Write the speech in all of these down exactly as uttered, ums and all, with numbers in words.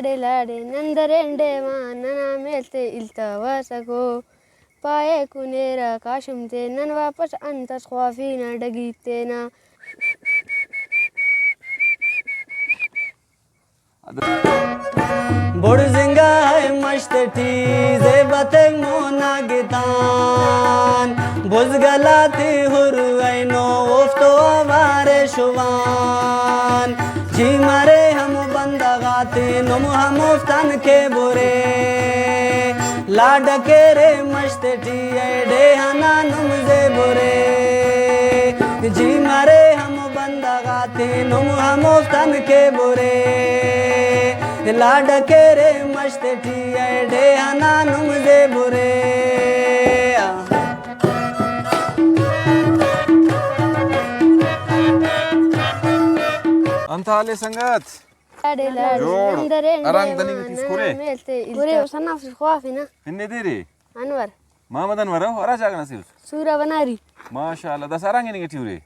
لاڑے لاڑے نن درین ڈیما، ننا میل تے التوسکو۔ پائے کنیرہ کاشم تے، نن واپس انت اس خوافی نا ڈگی تینا۔ بڑزنگا ہے مش تیٹی، زیبا تیک مونا گتان۔ بزگل آتے ہر اینو، اوفتو اوار شوان۔ جی مرے ہمو بندغ آتے، نم ہموفتان کے برے۔ لاڈ کیرے مش تیٹی، اے ڈیہہ نا نم زیبرے۔ جی مرے ہمو بندغ آتے، نم ہموفتان کے برے۔ لاڈ کیرے مش تیٹی، اے ڈیہہ نا نم زیبرے۔ انت حال اے سنگت؟ لاڑے لاڑے جوڑ۔ نن درین ارانگ ڈیما، دننگ ٹی ننا اسکورے؟ میل تے التوسکو۔ ارے، او ثنا اس خواف نا۔ پن ءِ دیر ءِ؟ انور۔ محمد انور، او ہرا جاگہ نا سے اس؟ سورہ بناری۔ ماشاءاللہ، داسہ ارانگ ہننگ ٹی ارے؟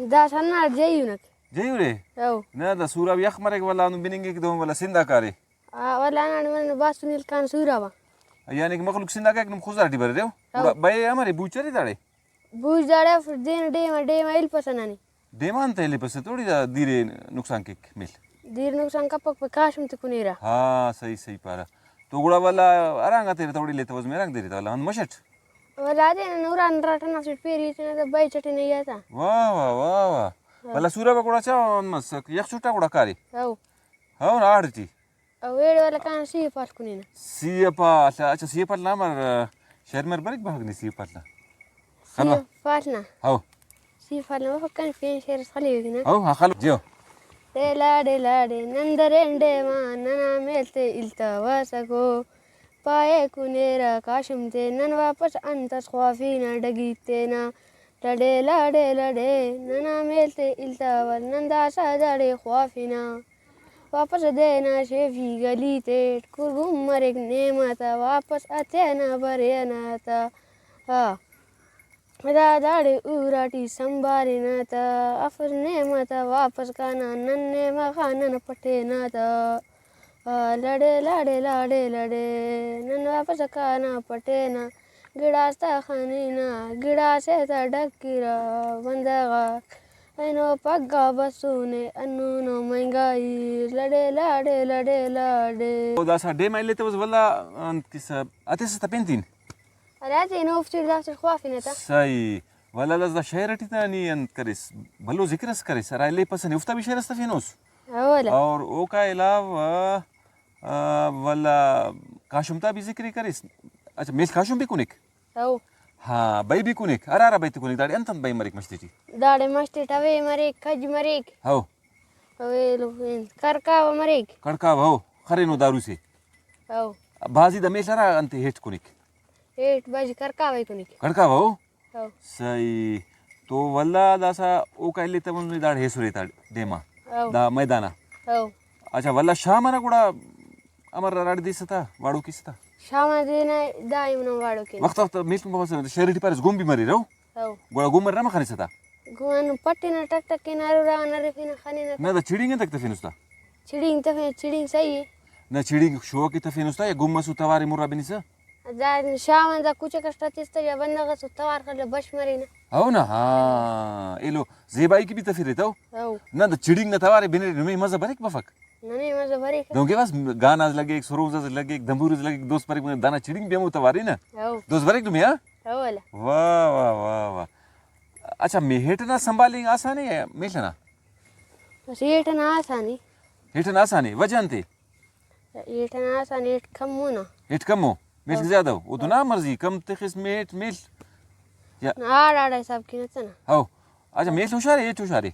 داسہ ہندا جئی انک۔ جئی ارے؟ او۔ نہ، دا سورہ بھی یخ مریک، ولدا ہندن بننگک، دہن ولدا سندھ آ کارے۔ آ، ولدا ہنداڑے مننو باسن ہلکان سورہ با۔ یعنی کہ مخلوق سندھ آ کائک، نم خضدار ٹی بریرے او؟ او۔ گڑا بئے امر ءِ، بوچ ارے داڑے؟ بوچ داڑے اف، دین ڈیم آ، ڈیم آ ہلپسہ ننے۔ ڈیم آ انت ہلپسہ، توڑی دا دیر ءِ نقصان کیک میل۔ دیر نقصان کپک پہ کاشم تے کنیرہ۔ ہاں، صحیح، صحیح پارہ۔ تو گڑا ولدا ارانگ آ تیرہ، توڑی لیتوس، مے ارانگ دیرے تا ولدا ہند مش اٹ۔ ولدا دے نن ارا نرا ٹنا سیٹ پیری تینا تا بئے چٹی نہیں آتا۔ واہ، واہ، واہ، واہ۔ ہاں۔ ولدا سورہ با گڑا چا ہند مس، یخ چٹا گڑا کارے؟ ہو۔ ہو نا، آڑ ٹی۔ او ایڑے ولدا کان سی ءِ پال کننگ نا۔ سی ءِ پال، اچھا، سی ءِ پال نا امر، آ، شعر مر بریک بفک نے سی ءِ پال نا؟ سی ءِ خلوہ۔ پال نا؟ ہو۔ سی ءِ پال نا بفک کنے پین شعر اس خلیوک نا۔ ہو، ہاں، خلو، جیو۔ ڈیلا ڈیلا ڈے نن درین ڈیما، ننا میل تے التوسکو۔ پائے کنیرہ کاشم تے، نن واپس انت اس خوافی نا ڈگی تینا۔ لڑے لاڑے لڑے ننا میل تے التاور، نن داسہ داڑے خوافی نا۔ واپس دے نا شیفی گلی تیٹ، کرگم مریک نیمہ تا، واپس اتینا برے ئنا تا۔ آ، دا داڑے اوراٹی سنبھالنہ تا، افس نیمہ تا، واپس کانہ نن نیمہ غا نن پٹینہ تا۔ آ، لڑے لاڑے لاڑے لڑے، نن واپس کانہ پٹینہ۔ گڑاس تا خننہ، گڑاسے تا ڈکرہ بندغاک۔ اینو پگہ بسونے، ہندنو مہنگائی، لڑے لاڑے، لڑے لاڑے۔ او داسہ ڈیم آ الیتوس ولدا انت کسہ اتسس تہ پین تین؟ ارا تین اوفتے داسٹ خوافنہ تہ۔ صحیح۔ ولدا داسہ دا شعر ٹی تہ نی انت کریس، بھلو ذکر اس کریس، ہرا الیپسہ نے اوفتا بھی شعر اس تفینوس۔ اولا۔ اور اوکا علاوہ، آ، ولدا کاشم تا بھی ذکر ءِ کریس۔ اچھا، میل کاشم بھی کنک؟ او۔ ہاں، بئی بھی کنک۔ ہرا ہرا بئی تے کنک، داڑے انت انت بئی مریک مش تیٹی؟ داڑے مش تیٹ اوے مریک، کج مریک۔ ہو۔ اوے لو-، کرکاوہ مریک۔ کڑکاوہ، ہو۔ خرینو دارو سے۔ ہو۔ بھازی دا میل ہرا انت ہیٹ کنک؟ ہیٹ بھازی کرکاوہ ہی کنک۔ کڑکاوہ، ہو۔ ہو۔ صحیح۔ تو ولدا داسہ اوکا الیتوس نے داڑے ہیسرے تا ڈیما۔ ہو۔ دا میدانا۔ ہو۔ اچھا، ولدا شام ئنا گڑا امر ہراڑے دیسہ تا، واڑو کیسہ تا؟ شام آ دے نا دائم نن واڑو کینہ۔ وخت وخت میل کن بفسہ، شعر ٹی پاریس گم بھی مریرہ، ہو؟ ہو۔ گڑا گم مرے نما خنسہ تا؟ گم پٹنہ ٹک ٹک کینہ، ہرورا غان ہرفینہ خننہ۔ نہ، دا چڑینگ انتئے تفینس تا؟ چڑینگ تفینہ، چڑینگ صحیح ءِ۔ نہ، چڑینگ شوق ءِ تفینس تا یا گم مسو توارے مرا بنسہ؟ دا شام آن دا کچک ئس ٹچس تہ یا بندغ ئس او توار خلہ بش مرینہ۔ ہو نا، ہاں، ایلو زیبائی کہ بھی تفرے تو۔ ہو۔ نہ، دا چڑینگ نا توارے بنرے نمے مزہ بریک بفک۔ ننے مزہ بریک۔ دہنکہ بس گانا اس لگیک، سروز اس لگیک، دمبور اس لگیک، دوست بریک، دانا چڑینگ بھی ہمو توارے نا۔ ہو۔ دوست بریک نمے، ہاں؟ ہو والا۔ واہ، واہ، واہ، واہ۔ اچھا، مے ہیٹ ئنا سنبھالنگ آسان ءِ یا میل ئنا؟ بس ہیٹ ئنا آسان ءِ۔ ہیٹ ئنا آسان ءِ، وجہ انت ءِ؟ ہیٹ ئنا آسان ءِ، ہیٹ کم ءُ نا۔ ہیٹ کم ءُ؟ میل ہاں۔ زیادہ ءُ؟ او تو ہاں۔ نا مرضی، کم تخس میل ہیٹ میل۔ یا نا، آڑ آڑ حساب کن اتنا۔ ہو۔ اچھا، میل ہشار ءِ، ہیٹ ہشار ءِ؟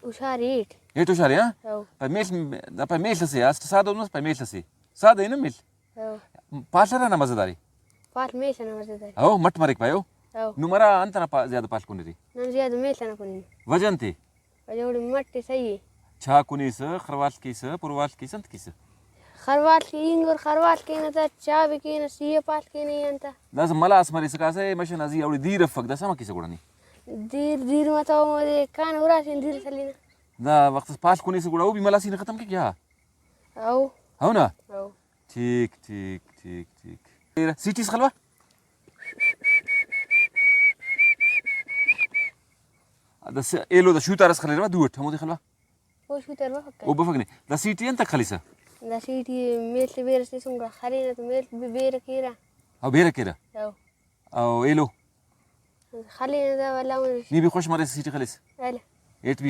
ہشار ءِ ہیٹ۔ ہیٹ ہشار ءِ، ہاں؟ ہو۔ پائے میل، دا پائے میل اسے، اسٹ سادہ مس، پائے میل اسے۔ سادہ ءِ نا میل؟ ہو۔ پال ہرا نا مزیدار ءِ؟ پال میل ئنا مزیدار ءِ۔ ہو، مٹ مریک پائے، ہو؟ ہو۔ نم ہرا انت ئنا پا-، زیادہ پال کنرے؟ نن زیادہ میل ئنا کننگ۔ وجہ انت ءِ؟ وجہ اوڑے مٹ ءِ صحیح ءِ۔ چا کنیسہ، خروال کیسہ، پروال کیسہ، انت کیسہ؟ خروال کے، اینگر خروال کینہ تا، چا بھی کینہ، سی ءِ پال کینہ ای انت۔ داسہ ملاس مریسہ کاسہ، مش ئنا زی اوڑے دیر افک، داسہ امر کیسہ گڑا نی؟ دیر، دیر متو، اودے کان ہراسے آن دیر سلینہ۔ دا وخت اس پال کنیسہ گڑا او بھی ملاسی نا ختم کیک یا؟ او۔ ہو نا؟ ہو۔ ٹھیک، ٹھیک، ٹھیک، ٹھیک۔ تیرا سیٹی اس خلوا؟ دا س-، ایلو دا شوتار اس خلیرہ دو اٹ، ہمودے خلوا؟ او شوتار بفک۔ او بفک نے۔ دا سیٹی انتک خلیسہ؟ دا سیٹی میل تے بیرہ تسنگا، خلینہ تو میل تے بیرہ کیرہ۔ ہاں، بیرہ کیرہ۔ ہاں۔ او ایلو؟ خلینہ دا ولا۔ نی بھی خوش مریسہ سیٹی خلیس؟ ولے۔ ایٹ بھی